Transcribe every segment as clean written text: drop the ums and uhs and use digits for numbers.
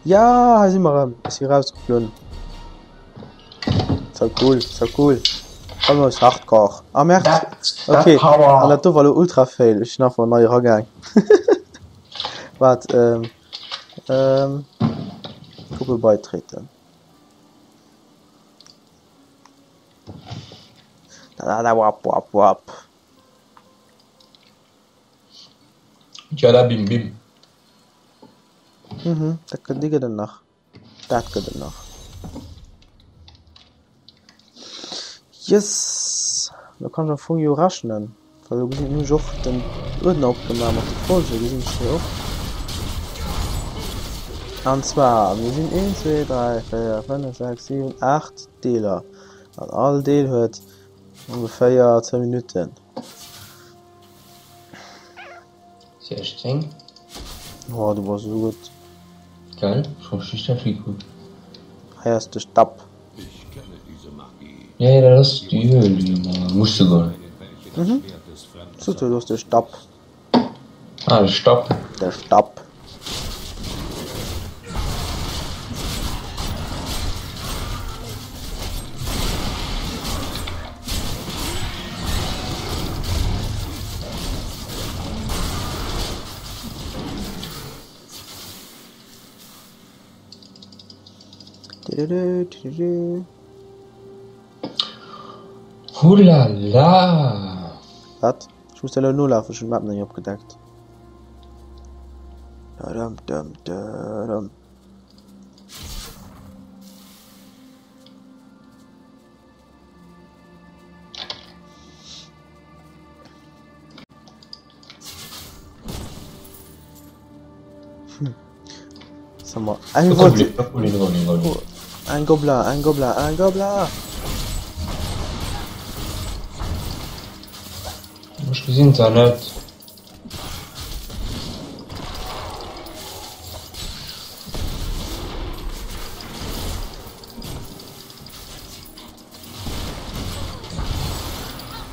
Ja, hei si mer erëm. Ech si rausgeflunn. So cool, so cool. Almost hardcore. Ah merde. Dat, dat Okay, Power. an dat do war lo ultra fail. Ech sinn einfach nei eragaang. Waart, ähm, ähm, Gruppe beitreten. Da, da, wap, wap, wap. Tjada bim bim. Mhm, dat gëtt, déi gëtt et nach. Dat gëtt et nach. Yes! Lo kann ech am Fong jo rechnen, well lo gesinn, hunn ech och den Uerdner opgemaach mat de Folgen, gesinn ech jo och. An zwar, mir sinn 1, 2, 3, 4, 5, 6, 7, 8 Deeler. An all Deel huet ongeféier 10 Minutten. 16. Oh, du bass esou gutt. Gell? Ech hu just dat gekuckt. Hei ass de Stapp. Ja, ja, dat ass déi Höhl, déi mer musse goen. Mhm. Sot jo, do ass de Stapp. Ah, de Stapp. De Stapp. Hulala! Wat? Ech muss der elo nolafen, ech hunn d'Map nach ni opgedeckt. Dum, dum, dum. Sag mal, ein Goblin, ein Goblin, ein Goblin, ein Goblin. Ech gesinn se net.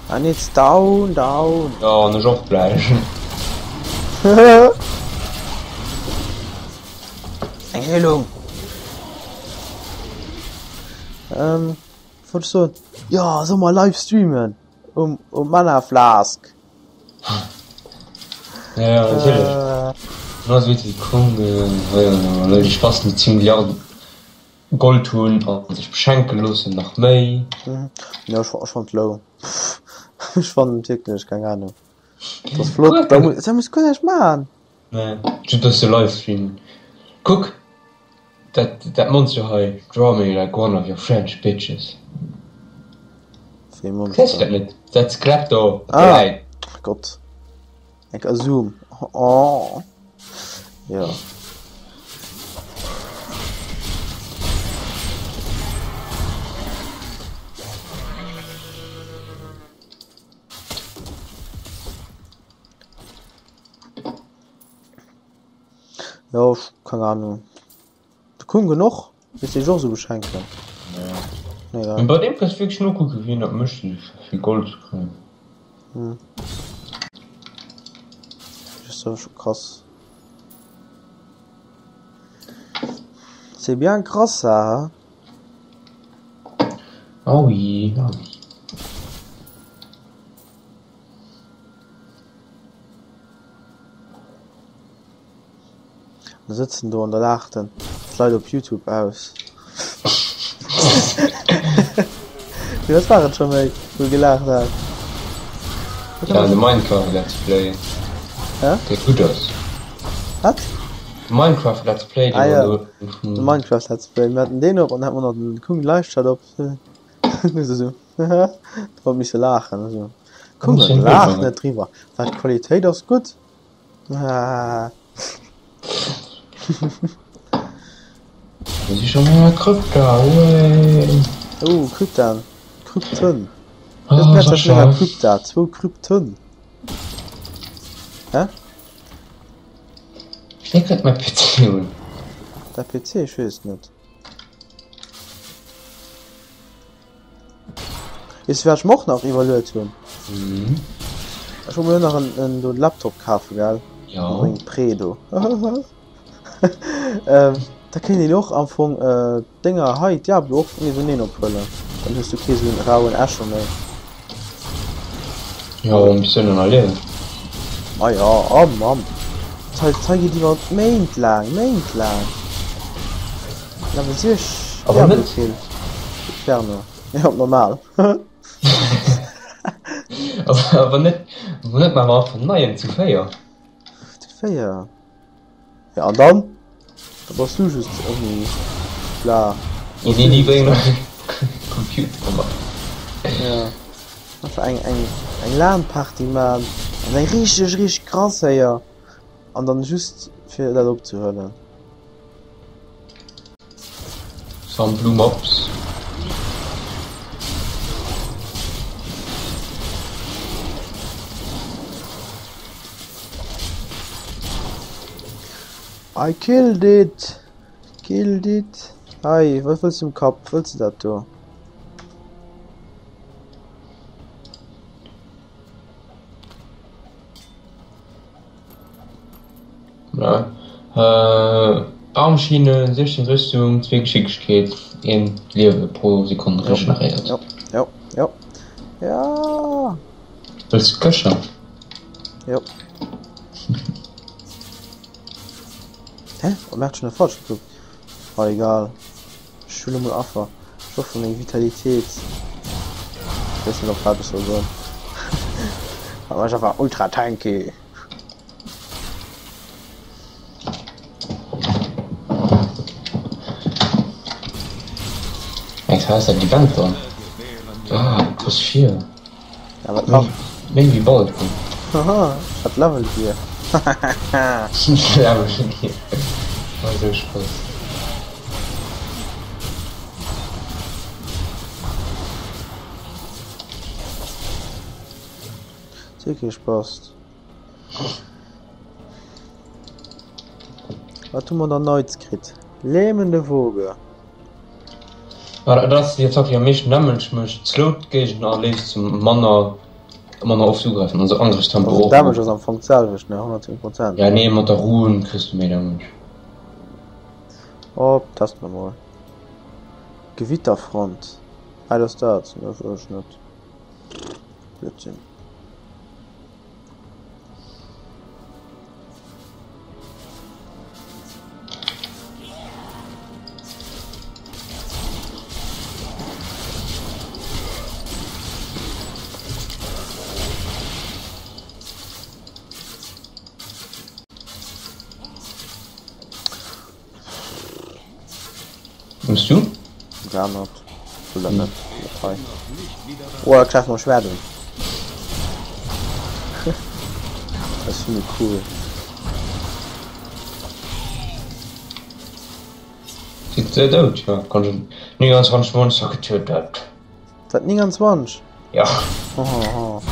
An it's down, down. Ja, an ech och gläich. Eng Heelung. Ähm, wollt ech soen? Jo, soll mer live streamen um, um Mana Flask? Ja, ja, natierlech. Äh. An ass wéi Kong, äh, Leit, déi Spass mit 10 Milliarden Gold hunn a sech beschenke loossen, nach méi. Mhm. Jo, ech, ech fand low. Ech fannen et wierklech, keng Ahnung. Dat ass flott, da muss, da muss guer näischt maachen. Nee, just e bësse Livestreamen. Kuck, dat, dat Monster hei, Draw me like one of your French bitches. Wéi Monster? Gesäis du dat net? Dat Skelett do, dat do Ah, läit. Gott. Enk a Zoom. Oh. Ja. Ja, ech, keng Ahnung. De Kung genuch, misst sech och sou beschenken. Ja. Egal. Bei deem kanns du wierklech nokucken, wéi en dat mécht, fir Gold ze kréien. Hm. Dat ass awer scho krass. C'est bien krass, ça, hein? Ah oui, ah oui. Da sëtzen do an da laachten d'Leit op Youtube aus. Mee wat war et scho méi, wou e gelaacht hat? Ja, de Minecraft Let's Play. Hä? Dee gutt ass. Wat? De Minecraft Let's Play, dee Ah mer ja, do de Minecraft Let's Play. Mir haten deen op an da hat mer nach den Kung Live Chat op. Du se sou, da huet misse laachen. Esou, Kung, laach net driwwer, well d'Qualitéit ass gutt. Ah. Mir si schon an der Krypta, ouais. Oh, Krypta. Krypten. Ah, Das nennt sich Sascha. enger Krypta. Zwou Krypten. Hä? Wéi kënnt mäi PC un? Däi PC? Ech weess et net. Weess du wat ech mer och nach iwwerluet hunn? Mhm. Ech wollt mir nach en, en do Laptop kafen, gell? Ja. Mat mengem Prêt do. ähm, Da kéint een och am Fong d'Dénger hei, Diablo och nieweneen ophuelen. Dann hues du kee sou en rauen Echo méi. Jo, awer bis duerno nach liewen. Ma jo, oh Mamm. D'Zei, d'Zei geet iwwer Méint laang, Méint laang. Level 6 Awer Diablo net. Kill. Inferno. Jo, op normal. Awer net, awer net maache mer einfach en neien zu 4. Zu 4? Ja an dann? Da bass du just ouni bla. Nee, nee, déi bréngen nach de Computer mat. Ja. Einfach eng, eng, eng LAN-Party man an eng richteg, richteg krass héier an dann just fir dat opzehuelen. Some blue mobs. I killed it! Killed it! Hei, wat wëlls du um Kapp? Wëlls du dat do? Armschienen, 16 Rüstung, 2 Geschicklegkeet, 1 Liewe pro Sekonn regeneréiert. Jo, jo, jo, jo. Wëlls du d'Köcher? Jo. Hä? Oh, mir hat schon falsch gekuckt. Oh, egal. Ech hunn emol Affer. Ech hoffe meng Vitalitéit. Ech weess net op wat ech soll soen. Awer ech einfach ultra tanky. Eng heißt dat Event dann? Ah, plus 4. Ja, wat nach? Méi wéi Balken. Haha, ech hat Level Gear. Level Gear. War sou Spaß. Sou kee Spaß. Wat hu mer dann Neits kritt? Lähmende Woge. Dat ass déi Attack déi am meeschten Damage mécht, slowt d'Géigner a léisst se manner manner oft ugräifen, also Angriffstempo Also och. Damage ass am Fong d'selwecht, ne? 110 Prozent. Ja nee, mat der Rune kriss du méi Damage. Op, teste mer mol. Gewitterfront. Ah, dat ass dat, ne? Wëll ech net. Blödsinn. Nimmst du? Gar net. Oder net. Net hei. Oh, da gräift mam Schwert un. Dat finde ich cool. Sieht sehr dout, ja. Kann ich 29 Monster getötet. Wat 29? Ja. Ohoho.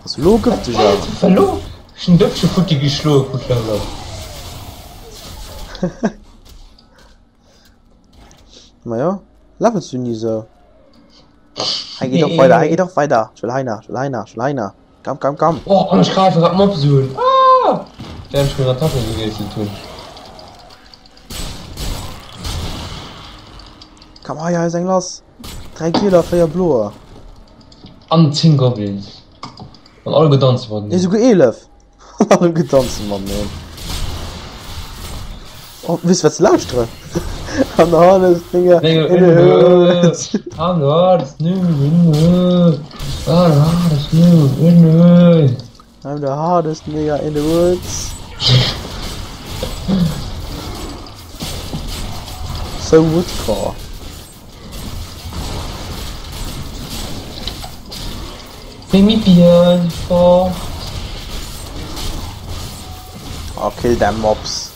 Ass lo gëfteg awer. Hallo? Ech hunn Dëppche futti geschloe krut Level up. Maja, levels du ni sou? Hei geet och weider, hei geet och weider. Ech wëll hei nach, ech wëll hei nach, ech wëll hei nach. Komm, komm, komm. Oh, an ech gräife grad Mobs un. Ah! Während ech meng Attacke gewiesselt hunn. Komm, hei, hei ass eng lass. 3 Gieler, 4 Bloer. An 10 Goblins. An alleguer danze mateneen. Nee, souguer 11. Alleguer danze mateneen. Oh, weess du wat se lauschteren? I'm the hardest nigga in the hood. I'm the hardest nigga in the hood. I'm the hardest nigga in the hood. I'm the hardest nigga in the woods. So woodcore. Méi Mippien fort. Oh, kill them mobs.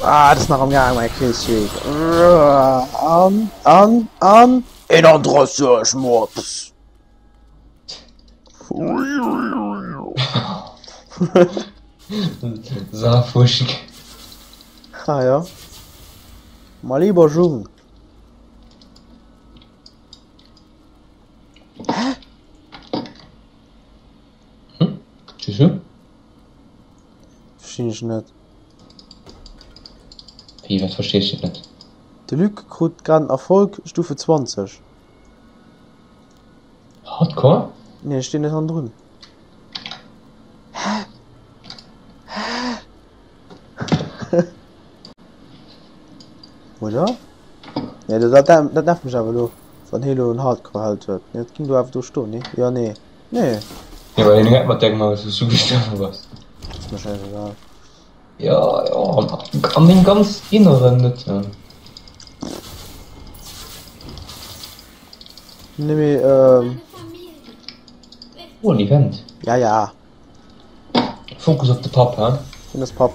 Ah, das ist nach am Gang, mein Killstreak. An, an, an. 31 Mobs. Safuschig. Ah ja. Mal lieber Jung. Hä? Hm? Tschüss. ech net. Wéi, wat verstees du net? De Luc krut grad en Erfolg, Stufe 20. Hardcore? Nee, ech stinn net hannendrun. Hä? Hä? Oder? Nee, dat, dat, dat nervt mech awer elo, wann hie elo en Hardcore-Held huet. Nee, dat ging do awer do stoen, nee? Jo, nee. Nee. Jo, well hien huet mat dengem Maus, wou s du gestuerwe bass. Ass mir schäisegal. Jo, jo, an mengem ganz Inneren net. Nee, mee, ähm. Oh, en Event. Ja, ja. Fokus op de Papp, hä? Wien ass Papp?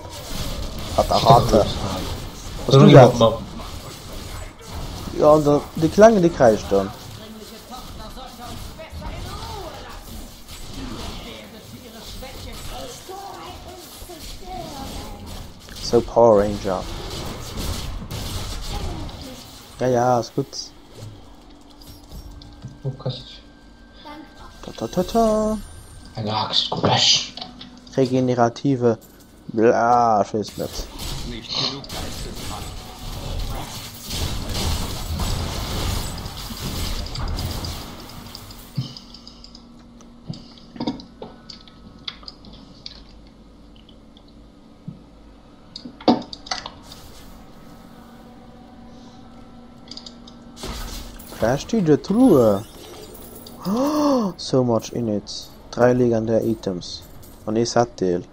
Ratte, Ratte. Bass du dat? Ja, an der, dee Klengen, dee kräischt dann. Sou, Power Ranger. Ja, ja, ass gutt. Oh, Kast. Ta ta ta ta. Eng Axt, guck ech. Regenerative Bla, ech weess net. Prächtige Truhe. Oh, so much in it. Drei legendär Items. An ee Setdeel.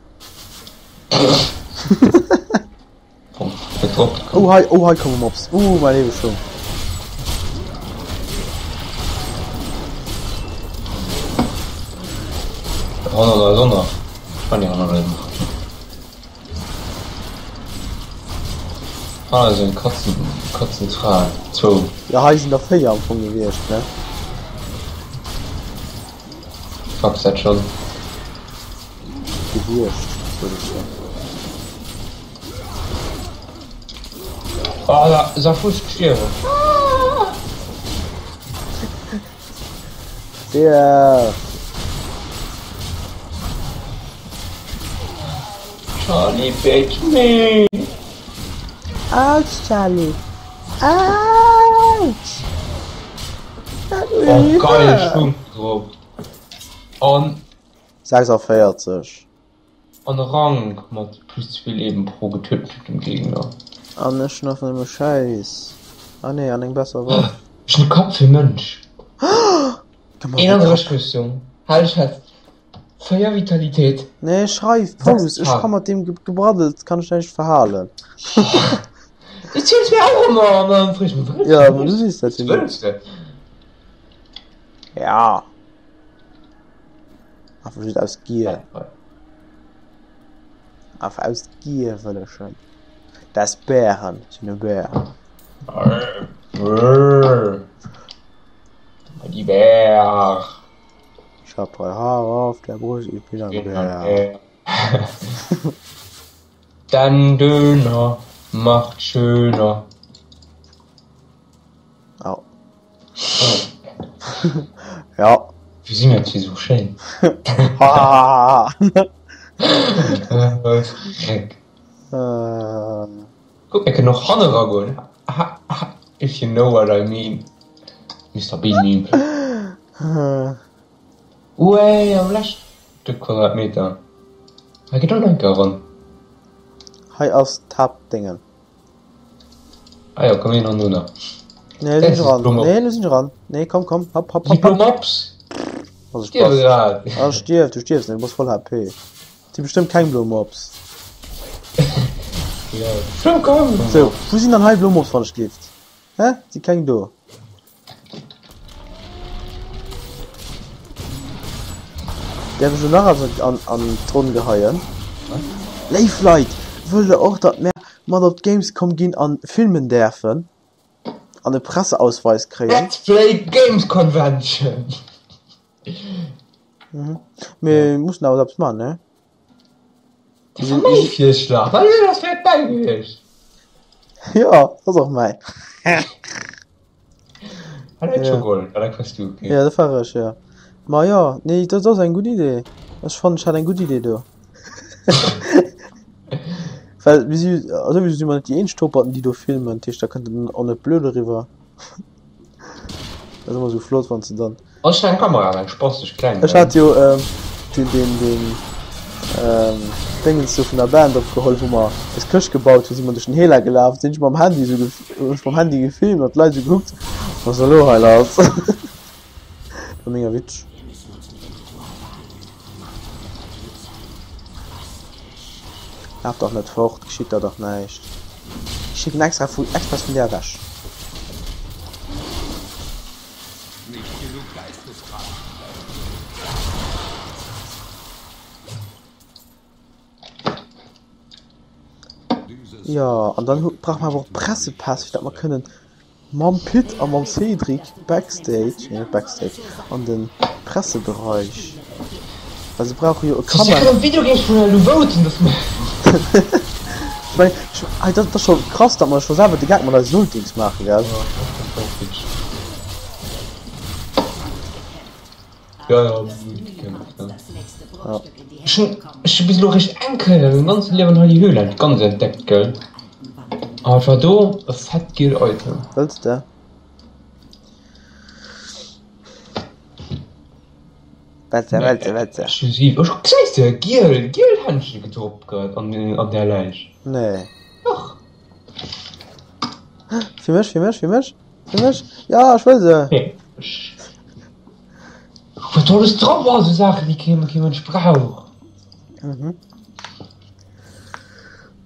Oh hei, oh hei komme Mobs. Uh, mein Liewe schon. Ah, sinn Katzen, Katzenzwou. Jo, hei sinn der 4 am Fong gewiescht, ne? Fuck, dat schon. Gewiescht, sot ech jo. Ah, da, sa Fuss gestierwen. Stierf! Charlie bit me! Ouch, Charlie! Ouch! That really oh, geil, Schwung drop. An 46. An Rang mat plus 2 Leben pro getötetem Gegner. An ech hun einfach nëmme Schäiss. Ah nee, an eng besser Waff. Ech hun e Kapp fir Mënsch. Een Rüstung. Hal dech fest. 4 Vitalitéit. Nee, schreif, Pose. Ech ka mat deem Gebraddels kann ech näischt verhalen. Du ziels mir och ëmmer an dann frees du mech, Ja, ma du sees dat jo net. Wëlls de? Ja. Einfach just aus Gier. Einfach aus Gier wëll ech en. Das Bären sinn e Bär. Die Bär. Ich hab drei Haare auf der Brust, ich bin ein Bär. Den Döner macht schöner. Oh. Ja. Wéi sinn dat fir sou schéin? Freck. Kuck, mir kënnen och hanne eragoen. If you know what I mean. Mister Bean Meme. Uéi, am leschte Quadratmeter. Hei geet och nach eng Kéier eran. Hei ass d'Haaptdéngen. Ah jo, komm mir ginn hanno nach. Nee, lo sinn ech eran. Nee, lo sinn ech eran. Nee, komm, komm, hopp, hopp, hopp. Blue Mobs! Also Spaß. Ah, stierf, du stierfs net, du bass voll HP. Si bestëmmt keng Blue Mobs. Ja, komm, komm. So, wou sinn dann hei Blue Mobs, wann ech gift? Hä? Si keng do? Däerf ech lo nach eppes an an d'Ronn geheien? Léif Leit, wëllt der och datt mär mat op d'Gamescom ginn an filmen däerfen an e Presseausweis kréien? Let's play Games Convention! Mir mussen awer eppes man, ne? Dat war mäi Virschlag, dat ass vläicht däi gewiescht. Jo, dat ass och mäin. Ah, dat scho geholl. Ah, dat hues du, okay. Ja, dat war ech, ja. Ma jo, nee, dat ass eng gutt Idee. Ech fannen, ech hat eng gutt Idee do. Well mir si souwisou si mer net déi eenzeg Toperten, déi do filmen, dat heescht da kënnt et och net blöd eriwwer. Dat ass ëmmer esou flott, wann s de dann. Ech hat eng Kamera, eng spasseg kleng. Ech hat jo deen deen deen Déngens do vun der Band opgeholl, wou mer eis Këscht gebaut hunn, si mer duerch den Hela gelaf, sinn ech mam Handy esou hunn ech mam Handy gefilmt an d'Leit esou gekuckt, was ass elo hei lass? War mega witzeg. Laf dach net fort, geschitt der dach näischt. Ech schécken extra vu express vun där ewech. Jo, an dann brauche mer awer och Pressepäss, fir datt mer kënnen mam Pit a mam Cédric backstage, nee net backstage, an de Pressebereich, well se brauche jo e Kamera. Ech mengen, hei dat ass scho krass, datt mer scho selwer de Gag mat eisen Ultings maachen, gell? Ja, ja, ja. Ech hunn ech hu bis elo eréischt eng Kéier a mengem ganze Liewen hei déi Höhle ganz entdeckt, gell? A wat war do? E fett giel Item. Wëlls de? Wëlls de, wëlls de, wëlls de? Exklusiv. Ech gesäis de, giel, giel Händchen gedroppt grad an an där Läich. Nee. Dach. Fir mech, fir mech, fir mech, fir mech. Ja, ech wëll se. Nee. Wat do alles dra war, sou Saachen, déi kee kee Mënsch brauch. Mhm.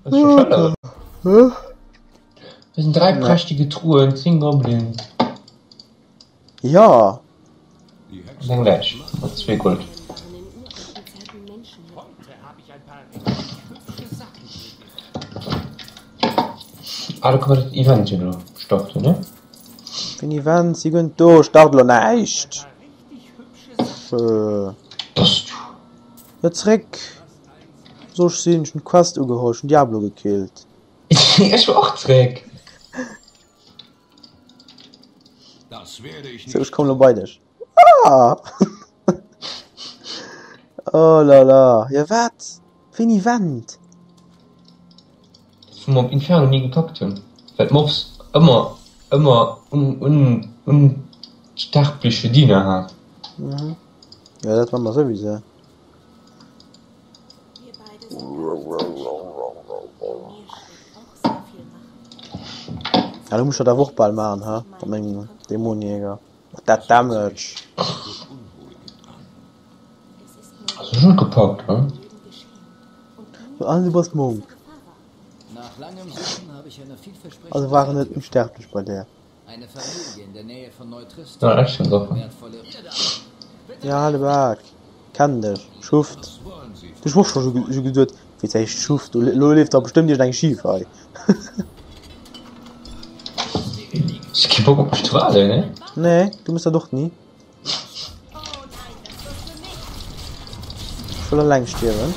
Dat ass scho schëllereg. Hä? Do sinn 3 Nee. prächtege Truhen, 10 Goblins. Ja. An eng Läich mat zwee Gold. Ah, do ka mer dat Event jo elo starten, ne? Wéi Event? Si guer net do, start elo näischt. Äh. Bass du? Jo zréck. Wou soll ech sinn? Ech hunn d'Quest ugeholl, ech hunn Diablo gekillt. Ech war och zréck. Sou, ech kommen elo bei dech. Ah! Oh la la, jo wat? Wéi en Event? Wou mer op Inferno ni gepackt hunn, well d'Mobs ëmmer ëmmer un un unsterbliche Diener hat. Mhm. Jo dat war mer souwisou. Ja, lo muss ech dat awer och bal maachen, he, mat mengem Dämonjäger. Mat dat Damage. Ass ech net gepackt, he? An du bass Monk. Also war en net onsterblech bei där. Ja, Action Sachen. Ja, hale Bak. Kennen dech. Schuft. Du ech och scho sou geduet, wéi d'éischt Schuft, lo leeft der bestëmmt iergend eng Schif hei. Ech hu kee Bock op mech ze waarden, ne? Nee, du muss dat och ni. Ech wëll eleng stierwen.